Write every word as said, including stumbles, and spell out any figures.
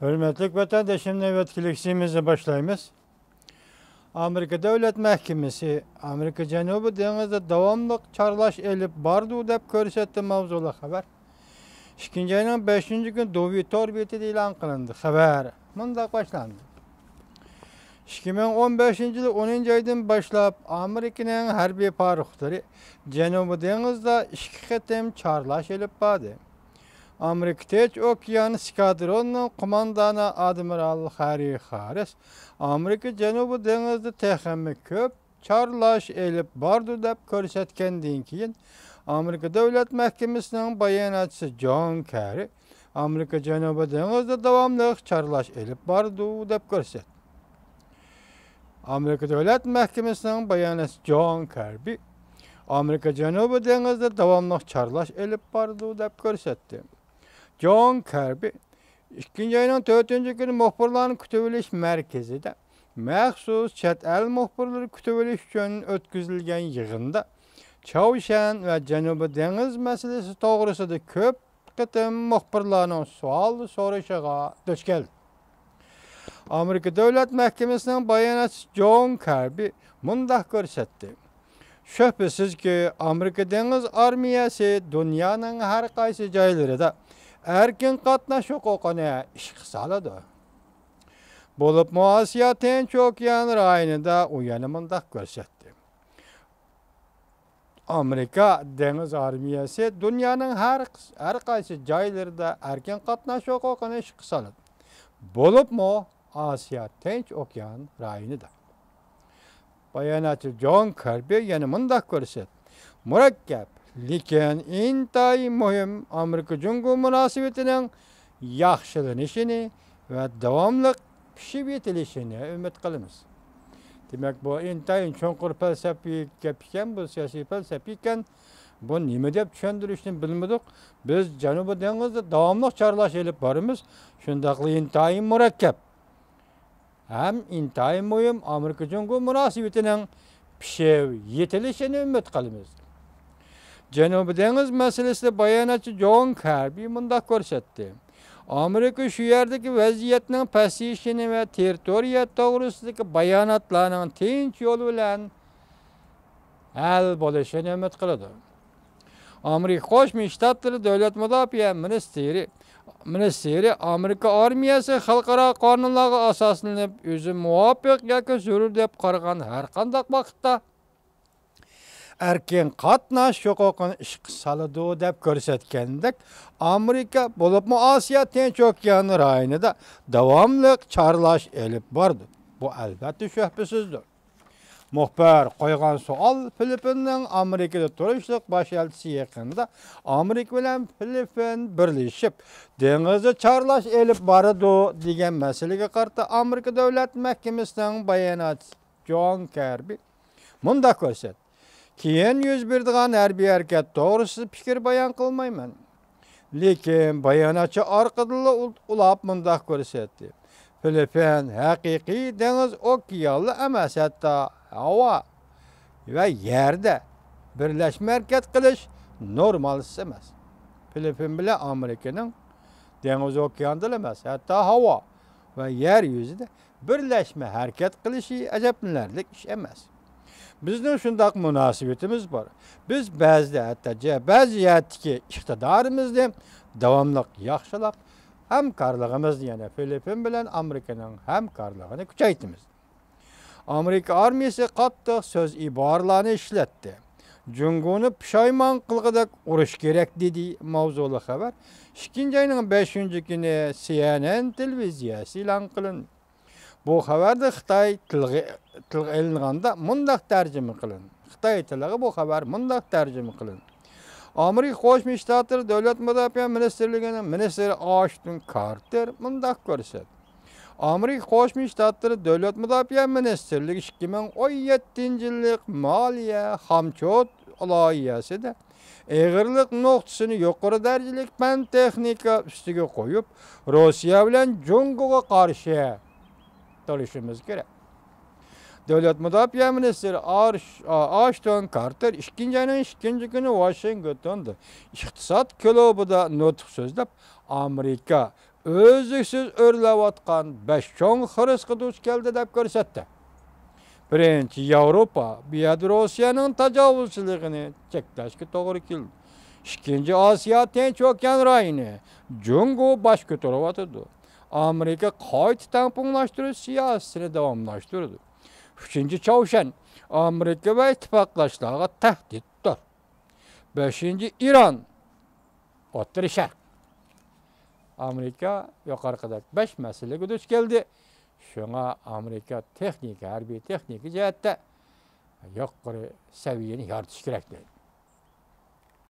ھۆرمەتلىك ۋەتەندىشىم، نۆۋەتتىكى لېكسىيىمىزنى باشلايمىز. ئامېرىكا دۆلەت مەھكىمىسى ئامېرىكا جەنۇبىي دېڭىزىدا داۋاملىق چارلاش ئېلىپ بارىدۇ دەپ كۆرسەتتى ماۋزۇلۇق خەۋەر. ئىككىنچى ئاينىڭ بەشىنچى كۈنى دوۋى تور بېتىدە ئېلان قىلىندى. خەۋەر مۇنداق باشلاندى. ئىككى مىڭ ئون بەشىنچى يىلى ئونىنچى ئايدىن باشلاپ ئامېرىكىنىڭ ھەربىي پاراخوتلىرى جەنۇبىي دېڭىزدا ئىككى قېتىم چارلاش ئېلىپ باردى. ئامېرىكا تىنچ ئوكيان ئېسكادرونىنىڭ قوماندانى ئادمىرال خاررى خاررىس ئامېرىكا جەنۇبىي دېڭىزدا تېخىمۇ كۆپ چارلاش ئېلىپ بارىدۇ دەپ كۆرسەتكەندىن كېيىن، ئامېرىكا دۆلەت مەھكىمىسىنىڭ باياناتچىسى جون كەررى ئامېرىكا جەنۇبىي دېڭىزدا داۋاملىق چارلاش ئېلىپ بارىدۇ دەپ كۆرسەتتى. ئامېرىكا دۆلەت مەھكىمىسىنىڭ باياناتچىسى جون كەربى ئامېرىكا جەنۇبىي دېڭىزدا داۋاملىق چارلاش ئېلىپ بارىدۇ دەپ كۆرسەتتى. جون كەربى ئىككىنچى ئاينىڭ تۆتىنچى كۈنى مۇخبىرلارنى كۈتۈۋېلىش مەركىزىدە مەخسۇس چەت ئەل مۇخبىرلىرى كۈتۈۋېلىش ئۈچۈن ئۆتكۈزۈلگەن يىغىندا چاۋشيەن ۋە جەنۇبىي دېڭىز مەسىلىسى توغرىسىدا كۆپ قېتىم مۇخبىرلارنىڭ سوئال سورىشىغا دۇچ كەلدى. ئامېرىكا دۆلەت مەھكىمىسىنىڭ باياناتچىسى جون كەربى مۇنداق كۆرسەتتى: شۈبھىسىزكى، ئامېرىكا دېڭىز ئارمىيەسى دۇنيانىڭ ھەر قايسى جايلىرىدا ئەركىن قاتناش ھوقۇقىنى ئىشقا سالىدۇ. بولۇپمۇ ئاسىيا تىنچ ئوكيان رايونىدا ئۇ يەنە مۇنداق كۆرسەتتى: ئامېرىكا دېڭىز ئارمىيەسى دۇنيانىڭ ھەر، ھەر قايسى جايلىرىدا ئەركىن قاتناش ھوقۇقىنى ئىشقا سالىدۇ. بولۇپمۇ ئاسىيا تىنچ ئوكيان رايونىدا. باياناتچى جون كىربى يەنە مۇنداق كۆرسەتتى: مۇرەككەپ، لېكىن ئىنتايىن مۇھىم ئامېرىكا جۇڭگو مۇناسىۋىتىنىڭ ياخشىلىنىشىنى ۋە داۋاملىق پىشىپ يېتىلىشىنى ئۈمىد قىلىمىز. دېمەك، بۇ ئىنتايىن چوڭقۇر پەلسەپىۋى گەپ ئىكەن، بۇ سىياسىي پەلسەپە ئىكەن. بۇ نېمە دەپ چۈشەندۈرۈشنى بىلمىدۇق. بىز جەنۇبىي دېڭىزدا داۋاملىق چارلاش ئېلىپ بارىمىز. شۇنداقلا ئىنتايىن مۇرەككەپ ھەم ئىنتايىن مۇھىم ئامېرىكا جۇڭگو مۇناسىۋىتىنىڭ پىشىپ يېتىلىشىنى ئۈمىد قىلىمىز. جەنۇبىي دېڭىز مەسىلىسىدە باياناتچى جون كىربى مۇنداق كۆرسەتتى: ئامېرىكا شۇ يەردىكى ۋەزىيەتنىڭ پەسىيىشىنى ۋە تېررىتورىيە توغرىسىدىكى باياناتلارنىڭ تىنچ يول بىلەن ھەل بولۇشىنى ئۈمىد قىلىدۇ. ئامېرىكا قوشما شتاتلىرى دۆلەت مۇداپىئە مىنىستىرى، مىنىستىرى ئامېرىكا ئارمىيەسى خەلقئارا قانۇنلارغا ئاساسلىنىپ، ئۆزى مۇۋاپىق ياكى زۆرۈر دەپ قارىغان ھەرقانداق ۋاقىتتا ئەركىن قاتناش ھوقۇقىنى ئىشقا سالىدۇ دەپ كۆرسەتكەندەك، ئامېرىكا بولۇپمۇ ئاسىيا تىنچ ئوكيان رايونىدا داۋاملىق چارلاش ئېلىپ بارىدۇ. بۇ ئەلۋەتتە شۈبھىسىزدۇر. مۇخبىر قويغان سوئال: فىلىپپىننىڭ ئامېرىكىدا تۇرۇشلۇق باش ئەلچىسى يېقىندا ئامېرىكا بىلەن فىلىپپىن بىرلىشىپ دېڭىزدا چارلاش ئېلىپ بارىدۇ دېگەن مەسىلىگە قارىتا ئامېرىكا دۆلەت مەھكىمىسىنىڭ باياناتچىسى جون كىربى مۇنداق كۆرسەتتى: كېيىن يۈز بېرىدىغان ھەربىي ھەرىكەت توغرىسىدا پىكىر بايان قىلمايمەن. لېكىن باياناتچى ئارقىدىنلا ئۇ-، ئۇلاپ مۇنداق كۆرسەتتى: فىلىپپىن ھەقىقىي دېڭىز ئوكيانلا ئەمەس، ھەتتا ھاۋا ۋە يەردە بىرلەشمە ھەرىكەت قىلىش نورمالسىز ئەمەس. فىلىپپىن بىلەن ئامېرىكىنىڭ دېڭىز ئوكياندىلا ئەمەس، ھەتتا ھاۋا ۋە يەر يۈزىدە بىرلەشمە ھەرىكەت قىلىشى ئەجەبلىنەرلىك ئىش ئەمەس. بىزنىڭ شۇنداق مۇناسىۋىتىمىز بار. بىز بەزىدە ھەتتا جە-، بەزى جەھەتتىكى ئىقتىدارىمىزنى داۋاملىق ياخشىلاپ، ھەمكارلىقىمىزنى يەنە فىلىپپىن بلەن ئامېرىكىنىڭ ھەمكارلىقىنى كۈچەيتىمىز. ئامېرىكا ئارمىيەسى قاتتىق سۆز ئىبارىلەرنى ئىشلەتتى. جۇڭگونى پۇشايمان قىلغۇدەك ئۇرۇش كېرەك، دېدى ماۋزۇلۇق خەۋەر ئىككىنچى ئاينىڭ بەشىنچى كۈنى سى ئېن ئېن تېلېۋىزىيەسى ئېلان قىلىندى. بۇ خەۋەردە خىتاي تىلغا، تىلغا ئېلىنغاندا مۇنداق تەرجىمە قىلىندى. خىتاي تىلىغا بۇ خەۋەر مۇنداق تەرجىمە قىلىندى. ئامېرىكا قوشما شتاتلىرى دۆلەت مۇداپىئە مىنىستىرلىكىنىڭ مىنىستىرى ئاشتون كارتېر مۇنداق كۆرسەتتى: ئامېرىكا قوشما شتاتلىرى دۆلەت مۇداپىئە مىنىستىرلىكى ئىككى مىڭ ئون يەتتىنچى يىللىق مالىيە خامچوت لايىھەسىدە ئېغىرلىق نۇقتىسىنى يۇقىرى دەرىجىلىك پەن تېخنىكا ئۈستىگە قويۇپ، روسىيە بىلەن جۇڭگوغا قارشى تۇرۇشىمىز كېرەك. دۆلەت مۇداپىئە مىنىستىرى ئارش-، ئا-، ئاشتون كارتېر ئىككىنچى ئاينىڭ ئىككىنچى كۈنى ۋاشىنگتوندا ئىقتىساد كۇلۇبىدا نۇتۇق سۆزلەپ، ئامېرىكا ئۈزلۈكسىز ئۆرلەۋاتقان بەش چوڭ خىرىسقا دۇچ كەلدى دەپ كۆرسەتتى. بىرىنچى، ياۋروپا بۇ يەردە روسىيەنىڭ تاجاۋۇزچىلىقىنى چەكلەشكە توغرا كېلىدۇ. ئىككىنچى، ئاسىيا تىنچ ئوكيان رايونى جۇڭگو باش كۆتۈرۈۋاتىدۇ. ئامېرىكا قايتا تەڭپۇڭلاشتۇرۇش سىياسىتىنى داۋاملاشتۇرىدۇ. ئۈچىنچى، چاۋشيەن ئامېرىكا ۋە ئىتتىپاقداشلارغا تەھدىتتۇر. بەشىنچى، ئىران، ئوتتۇرا شەرق. ئامېرىكا يۇقىرىقىدەك بەش مەسىلىگە دۇچ كەلدى. شۇڭا ئامېرىكا تېخنىكا، ھەربىي تېخنىكا جەھەتتە يۇقىرى سەۋىيەنى يارىتىش كېرەك دەيدۇ.